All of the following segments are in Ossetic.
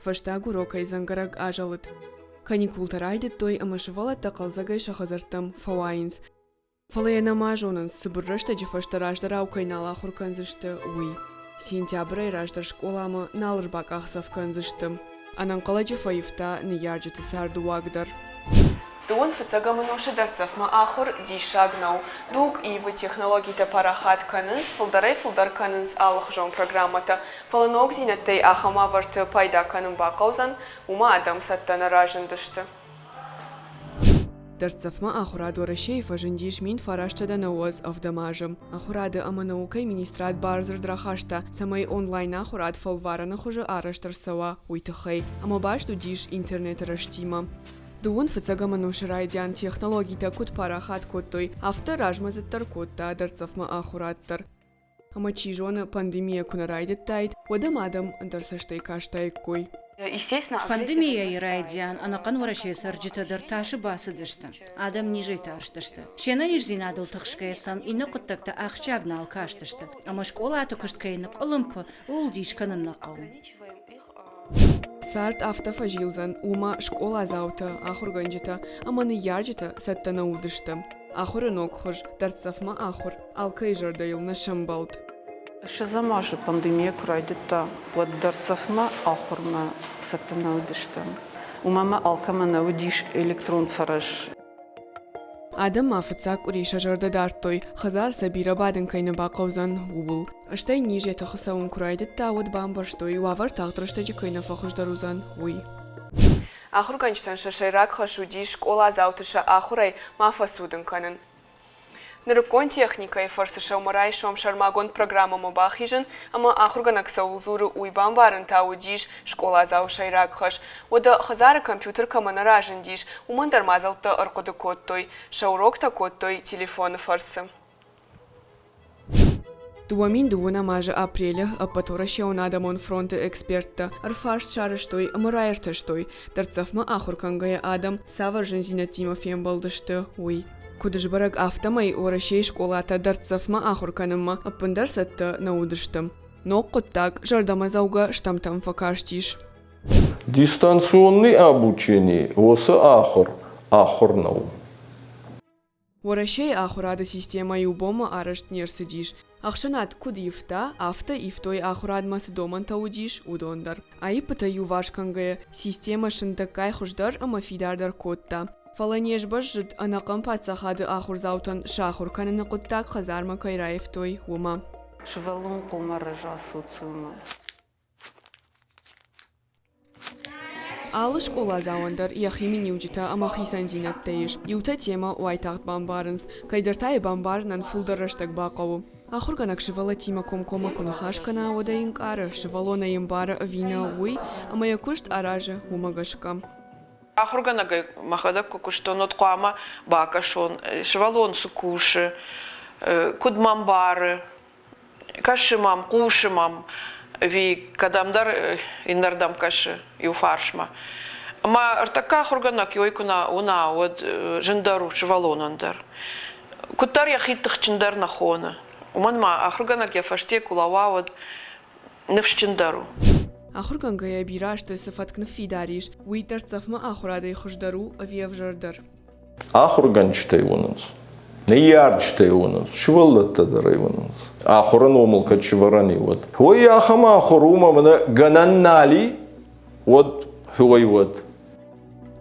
Фӕстаг урокӕй дзӕнгӕрӕг азӕлыд. Каникултӕ райдыдтой ӕмӕ сывӕллӕттӕ хъӕлдзӕгӕй сӕ хӕдзӕрттӕм фӕуайынц. Фӕлӕ йӕ нӕма зонынц, цыбыр рӕстӕджы фӕстӕ раздӕрау кӕй нал ахуыр кӕндзысты, уый. Сентябрӕй раздӕр скъоламӕ нал ӕрбакъахдзӕф кӕндзысты. Ӕнӕнхъӕлӕджы фӕивта ныййарджыты цардыуаг дӕр. Дыууын фыццӕгӕм ӕнусы дӕрддзӕфмӕ ахуыр диссаг нӕу. Дуг ивы, технологитӕ парахат кӕнынц, фылдӕрӕй-фылдӕр кӕнынц алыхуызон программӕтӕ. Фӕлӕ ногдзинӕдтӕй ахӕм уавӕрты пайда кӕнын бахъӕудзӕн, уымӕ адӕм цӕттӕ нӕ разындысты. Дӕрддзӕфмӕ ахуырад Уӕрӕсейы фӕзындис 1997 азы. Ахуырады ӕмӕ наукӕйы министрад бардзырд рахаста, цӕмӕй онлайн-ахуырад фӕлварӕны хуызы арӕзт ӕрцӕуа, уый тыххӕй, ӕмӕ баст уыдис интернеты рӕзтимӕ. Дыууын фыццӕгӕм ӕнусы райдиан технологитӕ куыд парахат кодтой, афтӕ размӕдзыддӕр кодта дӕрддзӕфмӕ ахуырад дӕр. Ӕмӕ чи зоны, пандемийӕ куы нӕ райдыдтаид, уӕд ӕм адӕм ӕндӕр цӕстӕй кастаиккой. Пандемийӕйы райдиан ӕнӕхъӕн Уӕрӕсейы цӕрджытӕ дӕр тасы бацыдысты. Адӕм низӕй тарстысты. Се нӕниздзинадыл тыхсгӕйӕ сӕм иннӕ хъуыддӕгтӕ ахсджиаг нал кастысты, ӕмӕ скъолаты куыст кӕй ныкъкъуылымпы, ууыл дис кӕнын нӕ хъӕуы. Цард афтӕ фӕзилдзӕн, уымӕ скъоладзаутӕ, ахуыргӕнджытӕ ӕмӕ ныййарджытӕ цӕттӕ нӕ уыдысты. Ахуыры ног хуыз, дӕрддзӕфмӕ ахуыр, алкӕй зӕрдӕйыл нӕ сӕмбӕлд. Ссӕдзӕм азы пандемийӕ куы райдыдта, уӕд дӕрддзӕфмӕ ахуырмӕ цӕттӕ нӕ уыдыстӕм. Уымӕ ма алкӕмӕ нӕ уыдис электрон фӕрӕз. Адӕм ма фыццаг къуыри сӕ зӕрдӕ дардтой, хӕдзар сӕ бирӕ бадын кӕй нӕ бахъӕудзӕн, ууыл. Стӕй низ йӕ тыхы цӕуын куы райдыдта, уӕд бамбӕрстой, уавӕр тагъд рӕстӕджы кӕй нӕ фӕхуыздӕр уыдзӕн, уый. Ахуыргӕнджытӕн сӕ сӕйраг хӕс уыдис скъоладзауты сӕ ахуырӕй ма фӕцудын кӕнын. Нырыккон техникӕйы фӕрцы сӕумӕрайсом сӕрмагонд программӕмӕ бахизын ӕмӕ ахуыргӕнӕг цӕуыл дзуры, уый бамбарын та уыдис скъоладзауы сӕйраг хӕс. Уӕдӕ хӕдзары компьютер кӕмӕ нӕ разындис, уымӕн дӕр мадзӕлттӕ ӕрхъуыды кодтой, сӕ уроктӕ кодтой телефоны фӕрцы. 2002 азы апрелы Ӕппӕтуӕрӕсеон адӕмон фронты эксперттӕ ӕрфарст сарӕзтой ӕмӕ раиртӕстой, дӕрддзӕфмӕ ахуыр кӕнгӕйӕ адӕм цавӕр зындзинӕдтимӕ фембӕлдысты, уый. Куыд сбӕрӕг, афтӕмӕй Уӕрӕсейы скъолатӕ дӕрддзӕфмӕ ахуыр кӕнынмӕ ӕппындӕр цӕттӕ нӕ уыдысты. Ног хъуыддаг зӕрдӕмӕдзӕугӕ стӕмтӕм фӕкастис. Дистанционный обучение уыцы ахуыр ахуыр нӕу. Уӕрӕсейы ахуырады системӕ иу бонмӕ арӕзт не рцыдис. Ӕхсӕнад куыд ивта, афтӕ ивтой ахуырадмӕ цы домӕнтӕ уыдис, уыдон дӕр. Аиппытӕ иуварс кӕнгӕйӕ, системӕ сындӕггай хуыздӕр ӕмӕ фидардӕр кодта. Фӕлӕ не сбӕззыд, ӕнӕхъӕн паддзахады ахуырдзаутӕн сӕ ахуыр кӕныны хъуыддаг хӕдзармӕ кӕй раивтой, уымӕ. Сывӕллон хъуамӕ рӕза социумы. Алы скъоладзауӕн дӕр йӕхи миниуджытӕ ӕмӕ хицӕндзинӕдтӕ ис. Иутӕ темӕ уайтагъд бамбарынц, кӕйдӕр та йӕ бамбарынӕн фылдӕр рӕстӕг бахъӕуы. Ахуыргӕнӕг сывӕллӕттимӕ комкоммӕ куы ныхас кӕна, уӕд ӕй ӕнкъары, сывӕллон ӕй ӕмбары ӕви нӕ, уый, ӕмӕ йӕ куыст аразы уымӕ гӕсгӕ. Ахуыргӕнӕгӕй мӕхӕдӕг куы куыстон, уӕд хъуамӕ бакӕсон, сывӕллон цы кусы, куыд мӕ мбары, Кӕсы мӕм, хъусы мӕм, ӕви кӕдӕмдӕр иннӕрдӕм кӕсы иу фарсмӕ. Ӕмӕ ӕртӕккӕ ахуыргӕнӕг йой куы нӕ уына, уӕд зындӕр у сывӕллонӕн дӕр. Куыддӕр йӕхи тыхджындӕр нӕ хоны. Уымӕн ма ахуыргӕнӕг йӕ фӕсте куы лӕууа, уӕд ныфсджындӕр у. Ахуыргӕнгӕйӕ бирӕ азты цы фӕтк ныффидар ис, уый дӕрддзӕфмӕ ахуырадӕй хуыздӕр у ӕви ӕвзӕрдӕр? Ахуыргӕнджытӕй уынынц, ныййарджытӕй уынынц, сывӕллӕттӕ дӕр ӕй уынынц. Ахуыры номыл кӕд сывӕрӕн и, уӕд. Уый ахӕм ахуыр у, ӕмӕ мӕнӕ гӕнӕн нал и, уӕд уый уӕд.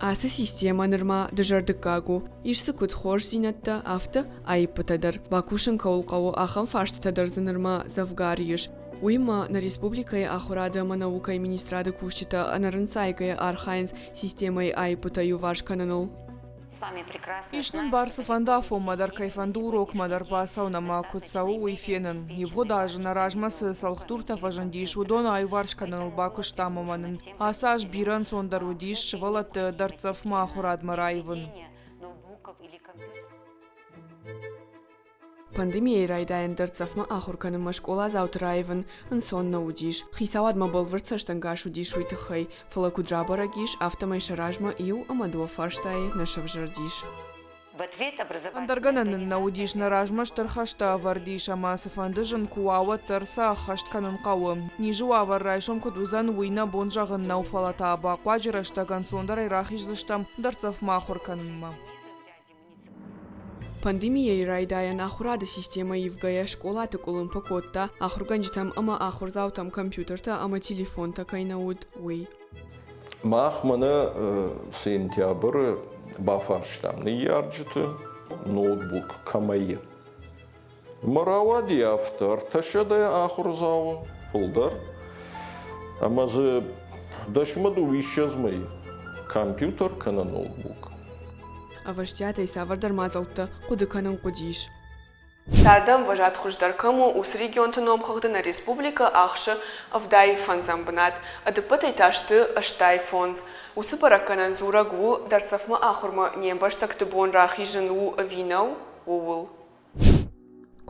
Ацы системӕ нырма дызӕрдыггаг у. Ис дзы куыд хорздзинӕдтӕ, афтӕ аиппытӕ дӕр. Бакусын кӕуыл хъӕуы, ахӕм фарстытӕ дӕр дзы нырма дзӕвгар ис. Уыимӕ нӕ республикӕйы ахуырады ӕмӕ наукӕйы министрады кусджытӕ ӕнӕрынцайгӕйӕ архайынц системӕйы аиппытӕ иуварс кӕныныл. Ис нын бар цыфӕнды афонмӕ дӕр кӕйфӕнды урокмӕ дӕр бацӕуын ӕмӕ куыд цӕуы, уый фенын. Ивгъуыд азы нӕ размӕ цы цӕлхдуртӕ фӕзындис, уыдон аиуварс кӕныныл бакуыстам ӕмӕ нын ацы аз бирӕ ӕнцондӕр уыдис сывӕллӕтты дӕрддзӕфмӕ ахуырадмӕ раивын. Пандемийӕйы райдайӕн дӕрддзӕфмӕ ахуыр кӕнынмӕ скъоладзауты раивын ӕнцон нӕ уыдис. Хицауадмӕ бӕлвырд цӕстӕнгас уыдис уый тыххӕй, фӕлӕ куыд рабӕрӕг ис, афтӕмӕй сӕ размӕ иу ӕмӕ дыууӕ фарстайы нӕ сӕвзӕрдис. Ӕндӕр гӕнӕн нын нӕ уыдис, нӕ размӕ стыр хӕстӕ ӕвӕрд ис ӕмӕ цыфӕнды зын куы уа, уӕддӕр сӕ ӕххӕст кӕнын хъӕуы. Низы уавӕр райсом куыд уыдзӕн, уый нӕ бон зӕгъын нӕу, фӕлӕ та бахъуаджы рӕстӕг ӕнцондӕрӕй рахиздзыстӕм дӕрддзӕфмӕ ахуыр кӕнынмӕ. Пандемийӕйы райдайӕн ахуырады системӕ ивгӕйӕ скъолаты къуылымпы кодта, ахуыргӕнджытӕм ӕмӕ ахуырдзаутӕм компьютертӕ ӕмӕ телефонтӕ кӕй нӕ уыд, уый. Мах мӕнӕ сентябры бафарстам ныййарджыты, ноутбук кӕмӕ и. Мӕ рауади афтӕ, ӕртӕсӕдӕ ахуырдзауы фылдӕр, ӕмӕ дзы дӕсмӕ дыууиссӕдз мӕй компьютер кӕнӕ ноутбук. Ӕвӕстиатӕй цавӕрдӕр мадзӕлттӕ хъуыды кӕнын хъуыдис. Царды ӕмвӕзад хуыздӕр кӕм у, уыцы регионты номхыгъды нӕ республикӕ ахсы 75-ӕм бынат, ӕдыппӕтӕй та сты 85. Уыцы бӕрӕггӕнӕн дзурӕг у, дӕрддзӕфмӕ ахуырмӕ не мбӕстӕгты бон рахизын у ӕви нӕу, ууыл.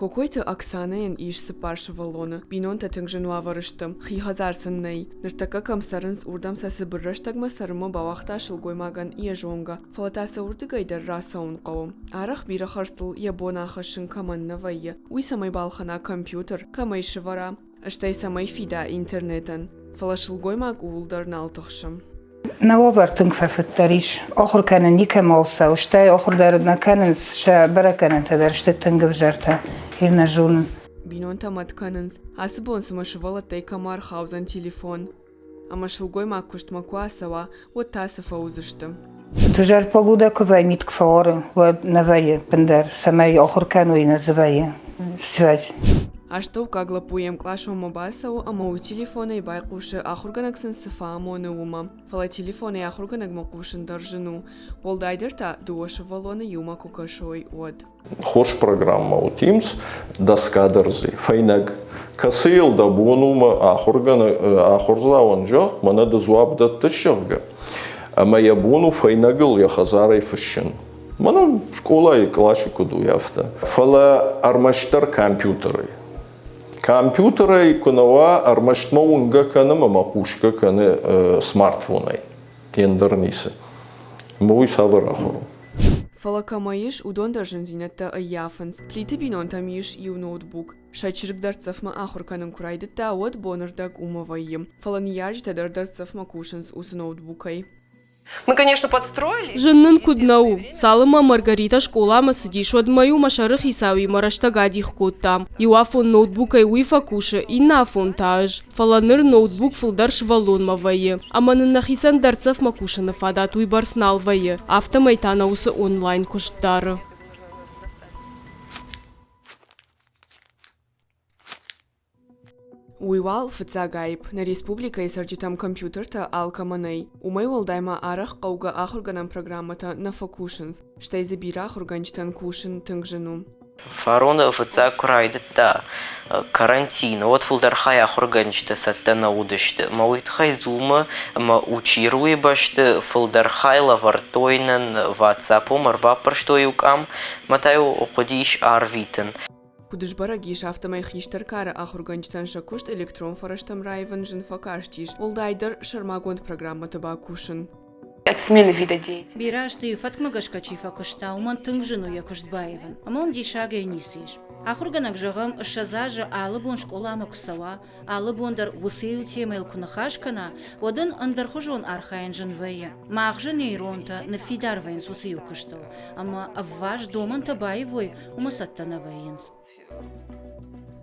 Кокойты Оксанӕйӕн ис цыппар сывӕллоны. Бинонтӕ тынг зын уавӕры сты, хи хӕдзар сын нӕй. Ныртӕккӕ кӕм цӕрынц, уырдӕм сӕ цыбыр рӕстӕгмӕ цӕрынмӕ бауагъта сылгоймагӕн йӕ зонгӕ. Фӕлӕ та сӕ уырдыгӕй дӕр рацӕуын хъӕуы. Арӕх бирӕ хӕрдзтыл йӕ бон ахӕссын кӕмӕн нӕ вӕййы, уый цӕмӕй балхӕна компьютер, кӕмӕй сывӕра, стӕй цӕмӕй фида интернетӕн. Фӕлӕ сылгоймаг ууыл дӕр нал тыхсы. Нӕ уавӕр тынг фӕфыддӕр ис. Ахуыр кӕнын никӕмӕ цӕуы, стӕй ахуыр дӕр нӕ кӕнынц, сӕ бӕрӕггӕнӕнтӕ дӕр сты тынг ӕвзӕртӕ, ир нӕ зонын. Бинонтӕ мӕт кӕнынц, ацы бон цымӕ сывӕллӕттӕй кӕмӕ ӕрхаудзӕн телефон. Ӕмӕ сылгоймаг куыстмӕ куы ацӕуа, уӕд та цы фӕуыдзысты? Дузӕр погода куы вӕййы, мит куы фӕуары, уӕд нӕ вӕййы ӕппындӕр, цӕмӕй ахуыр кӕной, нӕ дзы вӕййы связь. Астӕуккаг лӕппу йе мкъласонмӕ бацӕуы ӕмӕ уый телефонӕй байхъусы, ахуыргӕнӕг сын цы фӕамоны, уымӕ. Фӕлӕ телефонӕй ахуыргӕнӕгмӕ хъусын дӕр зын у, уӕлдайдӕр та дыууӕ сывӕллоны иумӕ куы кӕсой, уӕд. Хорз программӕ у Teams, доска дӕр дзы, фӕйнӕг. Кӕцыйыл дӕ бон у мӕ ахуыргӕнӕг, ахуырдзауӕн зӕгъ, мӕнӕ ды дзуапп дӕттыс, зӕгъгӕ. Ӕмӕ йӕ бон у фӕйнӕгыл йӕ хӕдзарӕй фыссын. Мӕнӕ скъолайы къласы куыд у, афтӕ. Фӕлӕ ӕрмӕстдӕр компьютерӕй. Компьютерӕй куы нӕ уа, ӕрмӕст мӕ уынгӕ кӕны ӕмӕ мӕ хъусгӕ кӕны смартфонӕй. Ӕндӕр ницы. Ӕмӕ уый цавӕр ахуыр у? Фӕлӕ кӕмӕ ис, уыдон дӕр зындзинӕдтӕ ӕййафынц. Плиты бинонтӕм ис иу ноутбук. Сӕ чызг дӕрддзӕфмӕ ахуыр кӕнын куы райдыдта, уӕд бонырдӕг уымӕ вӕййы. Фӕлӕ ныййарджытӕ дӕр дӕрддзӕфмӕ кусынц уыцы ноутбукӕй. Мы, конечно, подстроились. Зын нын куыд нӕ у, цалынмӕ Маргаритӕ скъоламӕ цыдис, уӕдмӕ-иу мӕ сӕрыхицауимӕ рӕстӕг адих кодтам. Иу афон ноутбукӕй уый фӕкусы, иннӕ афон та ӕз. Фӕлӕ ныр ноутбук фылдӕр сывӕллонмӕ вӕййы, ӕмӕ нын нӕхицӕн дӕрддзӕфмӕ кусыны фадат уыйбӕрц нал вӕййы, афтӕмӕй та нӕ уыцы онлайн куыст дары. Уый уал фыццаг аипп, нӕ республикӕйы цӕрджытӕм компьютертӕ алкӕмӕ нӕй. Уымӕй уӕлдай ма арӕх хъӕугӕ ахуыргӕнӕн программӕтӕ нӕ фӕкусынц, стӕй дзы бирӕ ахуыргӕнджытӕн кусын тынг зын у. Фароны фыццаг куы райдыдта карантин, уӕд фылдӕр хай ахуыргӕнджытӕ цӕттӕ нӕ уыдысты. Ӕмӕ уый тыххӕй Zoom-ы ӕмӕ Учируйы бӕсты фылдӕр хай лӕвӕрдтой нын WhatsApp-ом, ӕрбаппӕрстой иу къам, ӕмӕ та-иу хъуыдис арвитын. Куыд сбӕрӕг ис, афтӕмӕй хистӕр кары ахуыргӕнджытӕн сӕ куыст электрон фӕрӕзтӕм раивын зын фӕкастис, уӕлдайдӕр сӕрмагонд программӕты бакусын. От смены вида деятельности. Бирӕ азты-иу фӕткмӕ гӕсгӕ чи фӕкуыста, уымӕн тынг зын у йӕ куыст баивын. Ӕмӕ уым диссагӕй ницы ис. Ахуыргӕнӕг, зӕгъӕм, 20 азы алы бон скъоламӕ куы цӕуа, алы бон дӕр уыцы иу темӕйыл куы ныхас кӕна, уӕд ын ӕндӕрхуызон архайын зын вӕййы. Магъзы нейронтӕ ныффидар вӕййынц уыцы иу куыстыл, ӕмӕ ӕввахс домӕнтӕ баивой, уымӕ цӕттӕ нӕ вӕййынц.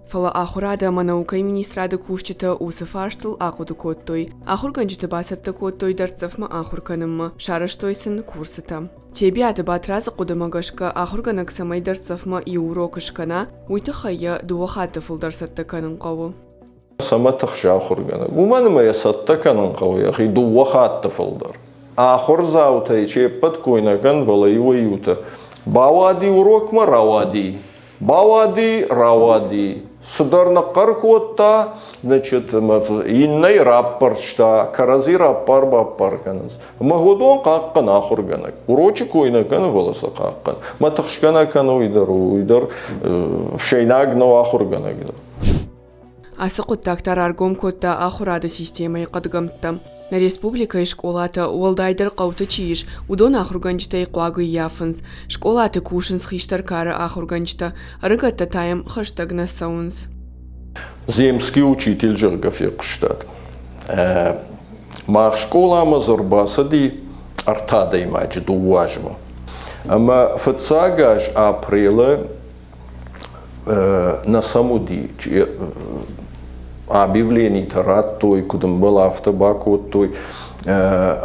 Фӕлӕ ахуырады ӕмӕ наукӕйы министрады кусджытӕ уыцы фарстыл ахъуыды кодтой. Ахуыргӕнджыты бацӕттӕ кодтой дӕрддзӕфмӕ ахуыр кӕнынмӕ, сарӕзтой сын курсытӕ. Тебиаты Батрадзы хъуыдымӕ гӕсгӕ, ахуыргӕнӕг цӕмӕй дӕрддзӕфмӕ иу урок скӕна, уый тыххӕй йӕ дыууӕ хатты фылдӕр цӕттӕ кӕнын хъӕуы. Цӕмӕ тыхсы ахуыргӕнӕг? Уымӕн ӕмӕ йӕ цӕттӕ кӕнын хъӕуы йӕхи дыууӕ хатты фылдӕр. Ахуырдзаутӕй се ппӕт кой нӕ кӕн, фӕлӕ иуӕй-иутӕ бауади урокмӕ, рауади. Бауади, рауади. Цыдӕр ныхъхъӕр кодта, значит, иннӕйы раппӕрста, кӕрӕдзи раппар-баппар кӕнынц. Ӕмӕ уыдон хъахъхъӕн ахуыргӕнӕг. Урочы кой нӕ кӕны, фӕлӕ сӕ хъахъхъӕн. Мӕ тыхсгӕ нӕ кӕны уый дӕр, уый дӕр фсӕйнаг нӕу ахуыргӕнӕг дӕр. Ацы хъуыддаг та раргом кодта ахуырады системӕйы хъӕдгӕмттӕ. Нӕ республикӕйы скъолатӕ, уӕлдайдӕр хъӕуты чи ис, уыдон ахуыргӕнджытӕй хъуаг ӕййафынц. Скъолаты кусынц хистӕр кары ахуыргӕнджытӕ, ӕрыгӕттӕ та йӕм хӕстӕг нӕ цӕуынц. Земский учитель, зӕгъгӕ, фехъуыстат. Мах скъоламӕ дзы ӕрбацыди ӕртӕ адӕймаджы дыууӕ азмӕ. Ӕмӕ фыццаг аз апрелы нӕ сӕм уыди объявленитӕ радтой, куыд ӕмбӕлы, афтӕ бакодтой,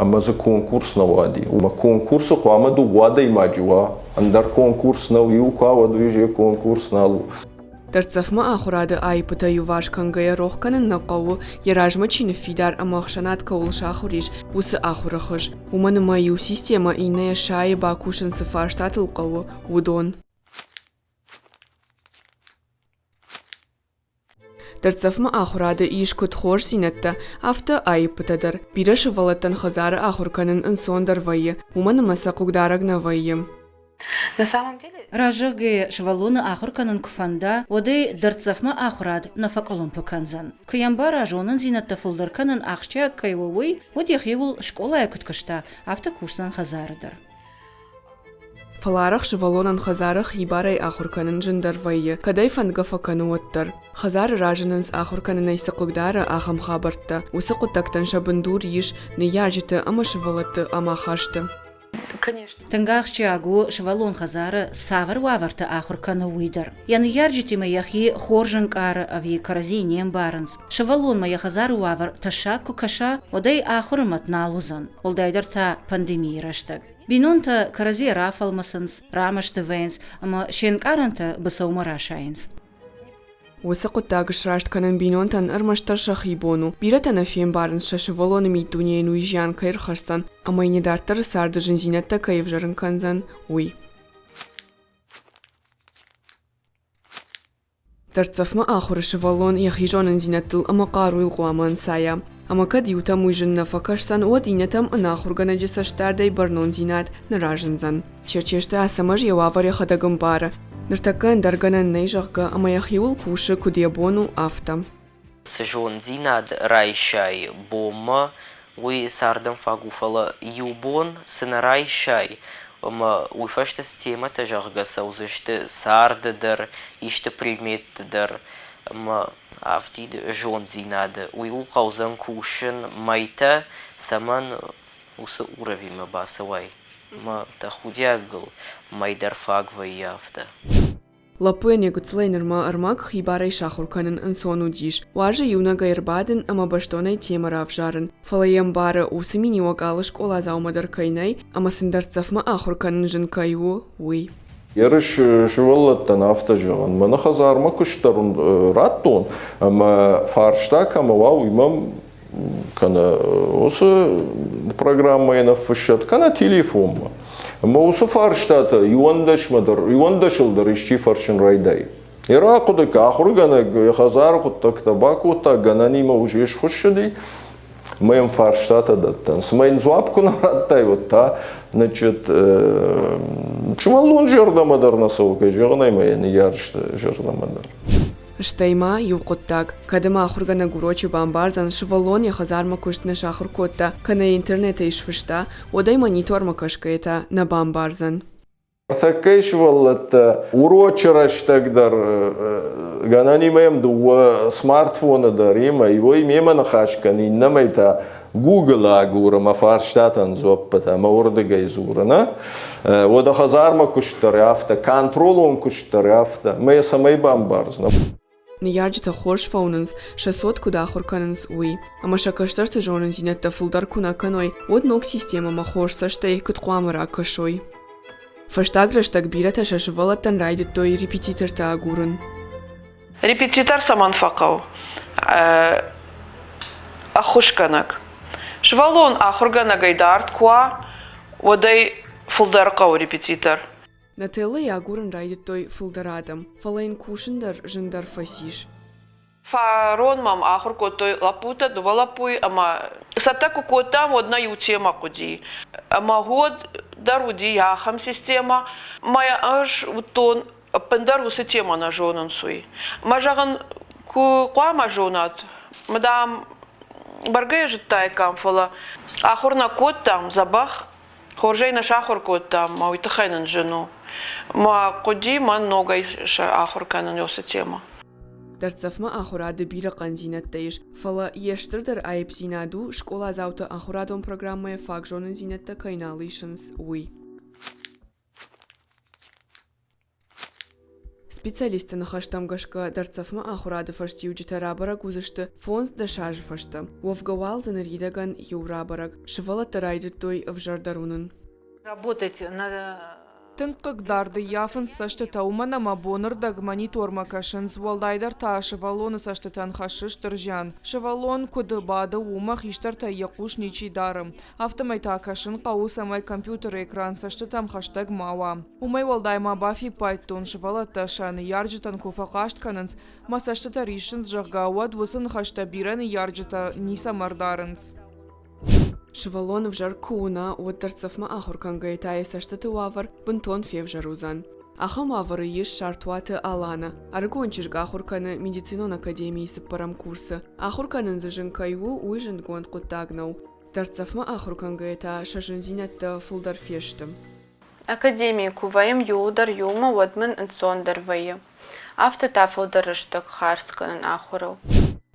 ӕмӕ дзы конкурс нӕ уади. Ӕмӕ конкурсы хъуамӕ дыууӕ адӕймаджы уа, ӕндӕр конкурс нӕу, иу куы уа, уӕд уый конкурс нал у. Дӕрддзӕфмӕ ахуырады аиппытӕ иуварс кӕнгӕйӕ рох кӕнын нӕ хъӕуы, йӕ размӕ чи ныффидар ӕмӕ ӕхсӕнад кӕуыл сахуыр ис, уыцы ахуыры хыз. Уымӕн ӕмӕ иу системӕ иннӕйӕ сайы бакусын цы фарстатыл хъӕуы, уыдон. Дӕрддзӕфмӕ ахуырады ис куыд хорздзинӕдтӕ, афтӕ аиппытӕ дӕр. Бирӕ сывӕллӕттӕн хӕдзары ахуыр кӕнын ӕнцондӕр вӕййы, уымӕн ӕмӕ сӕ хъыгдарӕг нӕ вӕййы. Разӕггӕйӕ сывӕллоны ахуыр кӕнын куы фӕнда, уӕд ӕй дӕрддзӕфмӕ ахуырад нӕ фӕкъуылымпы кӕндзӕн. Куы йӕм бара зонындзинӕдтӕ фылдӕр кӕнын ахсджиаг кӕй у, уый, уӕд йӕхиуыл скъолайы куыд куыста, афтӕ кусдзӕн хӕдзары дӕр. Фӕлӕ арӕх сывӕллонӕн хӕдзары хибарӕй ахуыр кӕнын зындӕр вӕййы, кӕд ӕй фӕндгӕ фӕкӕны, уӕддӕр. Хӕдзары разынынц ахуыр кӕнынӕй цы хъыгдары, ахӕм хабӕрттӕ. Уыцы хъуыддӕгтӕн сӕ бындур ис ныййарджыты ӕмӕ сывӕллӕтты ӕмахасты. Тынг ахсджиаг у, сывӕллон хӕдзары цавӕр уавӕрты ахуыр кӕны, уый дӕр. Йӕ ныййарджытимӕ йӕхи хорз ӕнкъары ӕви кӕрӕдзийы не мбарынц. Сывӕллонмӕ йӕ хӕдзары уавӕр тӕссаг куы кӕса, уӕд ӕй ахуыры мӕт нал уыдзӕн, уӕлдайдӕр та пандемийы рӕстӕг. Бинонтӕ кӕрӕдзийӕ рафӕлмӕцынц, рамӕсты вӕййынц ӕмӕ се нкъарӕнтӕ быцӕумӕ расайынц. Уыцы хъуыддаг сраст кӕнын бинонтӕн ӕрмӕстдӕр сӕхи бон у. Бирӕтӕ нӕ фембарынц, сӕ сывӕллоны миддунейӕн уый зиан кӕй ӕрхӕсдзӕн ӕмӕ йын йӕ дарддӕры царды зындзинӕдтӕ кӕй ӕвзӕрын кӕндзӕн, уый. Дӕрддзӕфмӕ ахуыры сывӕллон йӕхи зонындзинӕдтыл ӕмӕ хъаруйыл хъуамӕ ӕнцайа. Ӕмӕ кӕд иутӕм уый зын нӕ фӕкӕсдзӕн, уӕд иннӕтӕм ӕнахуыргӕнӕджы цӕстдардӕй бӕрнондзинад нӕ разындзӕн. Черчесты Ацӕмӕз йӕ уавӕр йӕхӕдӕг ӕмбары. Ныртӕккӕ ӕндӕр гӕнӕн нӕй, зӕгъгӕ, ӕмӕ йӕхиуыл кусы, куыд йӕ бон у, афтӕ. Цы зонддзинад райсай бонмӕ, уый цардӕн фаг у, фӕлӕ иу бон цы нӕ райсай, ӕмӕ уый фӕстӕ цы темӕтӕ, зӕгъгӕ, цӕудзысты царды дӕр, исты предметты дӕр ӕмӕ афтид зонддзинады, уыйыл хъӕудзӕн кусын мӕйтӕ, цӕмӕн уыцы уровеньмӕ бацӕуай. Ӕмӕ тӕхудиагыл мӕй дӕр фаг вӕййы афтӕ. Лӕппуйӕн йӕ гыццылӕй нырма ӕрмӕг хибарӕй сахуыр кӕнын ӕнцон уыдис. Уарзы иунӕгӕй ӕрбадын ӕмӕ бӕстонӕй темӕ равзарын. Фӕлӕ йӕ ӕмбары, уыцы миниуӕг алы скъоладзаумӕ дӕр кӕй нӕй ӕмӕ сын дӕрддзӕфмӕ ахуыр кӕнын зын кӕй у, уый. Ерыс сывӕллӕттӕн афтӕ зӕгъын, мӕнӕ хӕдзармӕ куыст дӕр радтон, ӕмӕ фарста кӕмӕ уа, уый мӕм кӕнӕ уыцы программӕйы ныффыссӕд, кӕнӕ телефонмӕ. Ӕмӕ уыцы фарстатӕ иуӕндӕсмӕ дӕр, иуӕндӕсыл дӕр исчи фӕрсын райдайы. Йӕ рахъуыды ахуыргӕнӕг йӕ хӕдзары хъуыддӕгтӕ бакодта, гӕнӕнимӕ уже схуыссыди, ӕмӕ йӕм фарстатӕ дӕттӕн. Цымӕ йын дзуапп куы нӕ радтай, уӕд та значит, сывӕллон зӕрдӕмӕ дӕр нӕ цӕуы, кӕй зӕгъын ӕй, мӕ йӕ ныййарджыты зӕрдӕмӕ дӕр. Стӕй ма иу хъуыддаг, кӕд ӕмӕ ахуыргӕнӕг урочы бамбардзӕн, сывӕллон йӕ хӕдзармӕ куыст нӕ сахуыр кодта, кӕнӕ интернетӕй сфыста, уӕд ӕй монитормӕ кӕсгӕйӕ та нӕ бамбардзӕн. Ныртӕккӕйы сывӕллӕттӕ урочы рӕстӕг дӕр гӕнӕнимӕ йӕм дыууӕ смартфоны дӕр имӕ, иуӕй мемӕ ныхас кӕны, иннӕмӕй та Google агуры мӕ фарстатӕн дзуӕппытӕ ӕмӕ уырдыгӕй дзуры, нӕ? Уӕдӕ хӕдзармӕ куыст дӕр афтӕ, контролон куыст дӕр афтӕ. Мӕ йӕ цӕмӕй бамбардзынӕ? Ныййарджытӕ хорз фӕуынынц, сӕ цот куыд ахуыр кӕнынц, уый. Ӕмӕ сӕ кӕстӕрты зонындзинӕдтӕ фылдӕр куы нӕ кӕной, уӕд ног системӕмӕ хорз цӕстӕй куыд хъуамӕ ракӕсой? Фӕстаг рӕстӕг бирӕтӕ сӕ сывӕллӕттӕн райдыдтой репетитортӕ агурын. Репетитор цӕмӕн фӕхъӕуы? Ӕххуысгӕнӕг. Сывӕллон ахуыргӕнӕгӕй дард куы уа, уӕд ӕй фылдӕр хъӕуы репетитор. Нателлӕйы агурын райдыдтой фылдӕр адӕм, фӕлӕ йын кусын дӕр зындӕр фӕцис. Фарон мӕм ахуыр кодтой лӕппутӕ, дыууӕ лӕппуйы ӕмӕ цӕттӕ куы кодтам, уӕд нӕ иу темӕ хъуыди. Ӕмӕ уӕд дӕр уыди ахӕм системӕ. Мӕ ӕз уыдтон ӕппындӕр уыцы темӕ нӕ зонынц, уый. Мӕ зӕгъын, куы хъуамӕ зонат, мадам. Бӕргӕ йӕ зыдтаиккам, фӕлӕ ахуыр нӕ кодтам дзӕбӕх, хорзӕй нӕ сахуыр кодтам, ӕмӕ уый тыххӕй нын зын у. Мӕ хъуыди мӕн ногӕй сӕ ахуыр кӕнын уыцы темӕ. Дӕрддзӕфмӕ ахуырады бирӕ хъӕндзинӕдтӕ ис, фӕлӕ йе стырдӕр аипдзинад у, скъоладзауты ахуырадон программӕйӕ фаг зонындзинӕдтӕ кӕй нал исынц, уый. Специалистты ныхӕстӕм гӕсгӕ, дӕрддзӕфмӕ ахуырады фӕстиуджытӕ рабӕрӕг уыдзысты 5-10 азы фӕстӕ. Уӕвгӕ уал дзы ныридӕгӕн иу рабӕрӕг. Сывӕллӕттӕ райдыдтой ӕвзӕрдӕр уынын. Работать на Тынг хъыгдард ӕййафынц цӕстытӕ, уымӕн ӕмӕ бонырдӕг монитормӕ кӕсынц, уӕлдайдӕр та сывӕллоны цӕстытӕн хӕссы стыр зиан. Сывӕллон куыд бады, уымӕ хистӕртӕй йӕ хъус ничи дары. Афтӕмӕй та кӕсын хъӕуы, цӕмӕй компьютеры экран цӕстытӕм хӕстӕг ма уа. Уымӕй уӕлдай ма бафиппайдтон, сывӕллӕттӕ сӕ ныййарджытӕн куы фӕхъаст кӕнынц, мӕ цӕстытӕ риссынц, зӕгъгӕ, уӕд уыцы ныхӕстӕ бирӕ ныййарджытӕ ницӕмӕ ӕрдарынц. Сывӕллон ӕвзӕр куы уына, уӕд дӕрддзӕфмӕ ахуыр кӕнгӕйӕ та йӕ цӕстыты уавӕр бынтон февзӕр уыдзӕн. Ахӕм уавӕры ис Сартуаты Алана. Ӕрыгон чызг ахуыр кӕны медицинон академийы цыппӕрӕм курсы. Ахуыр кӕнын дзы зын кӕй у, уый зындгонд хъуыддаг нӕу. Дӕрддзӕфмӕ ахуыр кӕнгӕйӕ та сӕ зындзинӕдтӕ фылдӕр фесты. Академийы куы вӕййӕм иууылдӕр иумӕ, уӕд мын ӕнцондӕр вӕййы. Афтӕ та фылдӕр рӕстӕг хардз кӕнын ахуырыл.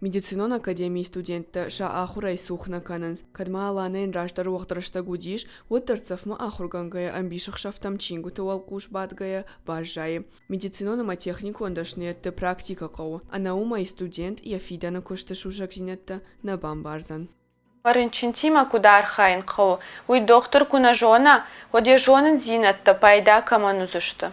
Медицинон академийы студенттӕ сӕ ахуырӕй цух нӕ кӕнынц. Кӕд ма Аланӕйӕн раздӕр уӕгъд рӕстӕг уыдис, уӕд дӕрддзӕфмӕ ахуыргӕнгӕйӕ ӕмбисӕхсӕвтӕм чингуыты уӕлхъус бадгӕйӕ баззайы. Медицинон ӕмӕ техникон дӕсныйӕдты практикӕ хъӕуы. Ӕнӕ уымӕй студент йӕ фидӕны куысты сусӕгдзинӕдтӕ нӕ бамбардзӕн. Рынчынтимӕ куыд архайын хъӕуы, уый дохтыр куы нӕ зона, уӕд йӕ зонындзинӕдтӕ пайда кӕмӕн уыдзысты?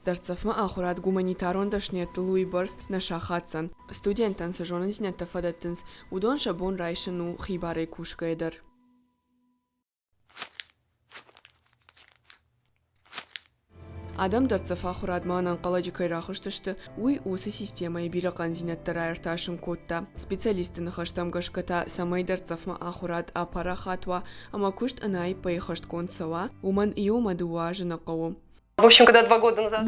Дӕрддзӕфмӕ ахуырад гуманитарон дӕсныйӕдтыл уыйбӕрц нӕ сахаддзӕн. Студенттӕн цы зонындзинӕдтӕ фӕдӕттынц, уыдон сӕ бон райсын у хибарӕй кусгӕйӕ дӕр. Адӕм дӕрддзӕф ахуырадмӕ ӕнӕнхъӕлӕджы кӕй рахызтысты, уый уыцы системӕйы бирӕ хъӕндзинӕдтӕ раиртасын кодта. Специалистты ныхӕстӕм гӕсгӕ та, цӕмӕй дӕрддзӕфмӕ ахуырад апарахат уа ӕмӕ куыст ӕнӕаиппӕй ӕххӕстгонд цӕуа, уымӕн иу ӕмӕ дыууӕ азы нӕ хъӕуы.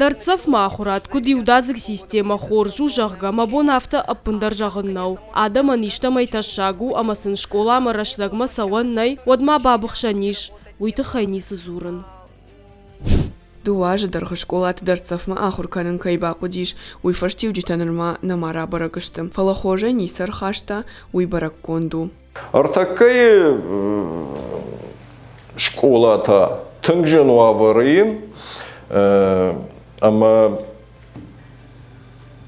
Дӕрддзӕфмӕ ахуырад куыд иудадзыг системӕ хорз у, зӕгъгӕ, мӕ бон афтӕ ӕппындӕр зӕгъын нӕу. Адӕмӕн истӕмӕй тӕссаг у ӕмӕ сын скъоламӕ рӕстӕгмӕ цӕуӕн нӕй, уӕд ма бабыхсӕн ис, уый тыххӕй ницы дзурын. Дыууӕ азы дӕргъы скъолаты дӕрддзӕфмӕ ахуыр кӕнын кӕй бахъуыдис, уый фӕстиуджытӕ нырма нӕма рабӕрӕг сты, фӕлӕ хорзӕй ницы ӕрхаста, уый бӕрӕггонд у. Ӕртӕккӕйы скъолатӕ тынг зын уавӕры и, ӕмӕ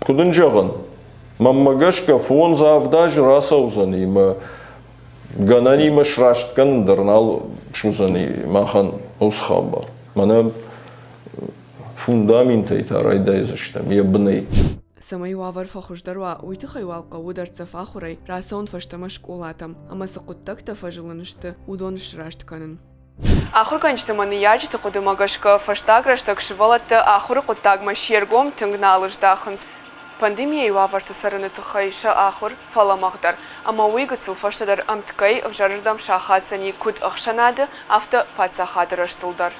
куыд ын зӕгъын, мӕнмӕ гӕсгӕ фондз-авд азы рацӕудзӕни мӕ гӕнӕнимӕ сраст кӕнын дӕр нал суыдзӕни махӕн уыцы хабар. Мӕнӕ фундаментӕй та райдайдзыстӕм йӕ бынӕй. Цӕмӕй уавӕр фӕхуыздӕр уа, уый тыххӕй уал хъӕуы дӕрддзӕф ахуырӕй рацӕуын фӕстӕмӕ скъолатӕм ӕмӕ цы хъуыддӕгтӕ фӕзылын сты, уыдон сраст кӕнын. Ахуыргӕнджыты ӕмӕ ныййарджыты хъуыдымӕ гӕсгӕ, фӕстаг рӕстӕг сывӕллӕттӕ ахуыры хъуыддагмӕ се ргом тынг нал здахынц. Пандемийӕйы уавӕрты цӕрыны тыххӕй сӕ ахуыр фӕлӕмӕгъдӕр, ӕмӕ уый гыццыл фӕстӕдӕр ӕмткӕй ӕвзӕрырдӕм сахаддзӕни куыд ӕхсӕнады, афтӕ паддзахады рӕзтыл дӕр.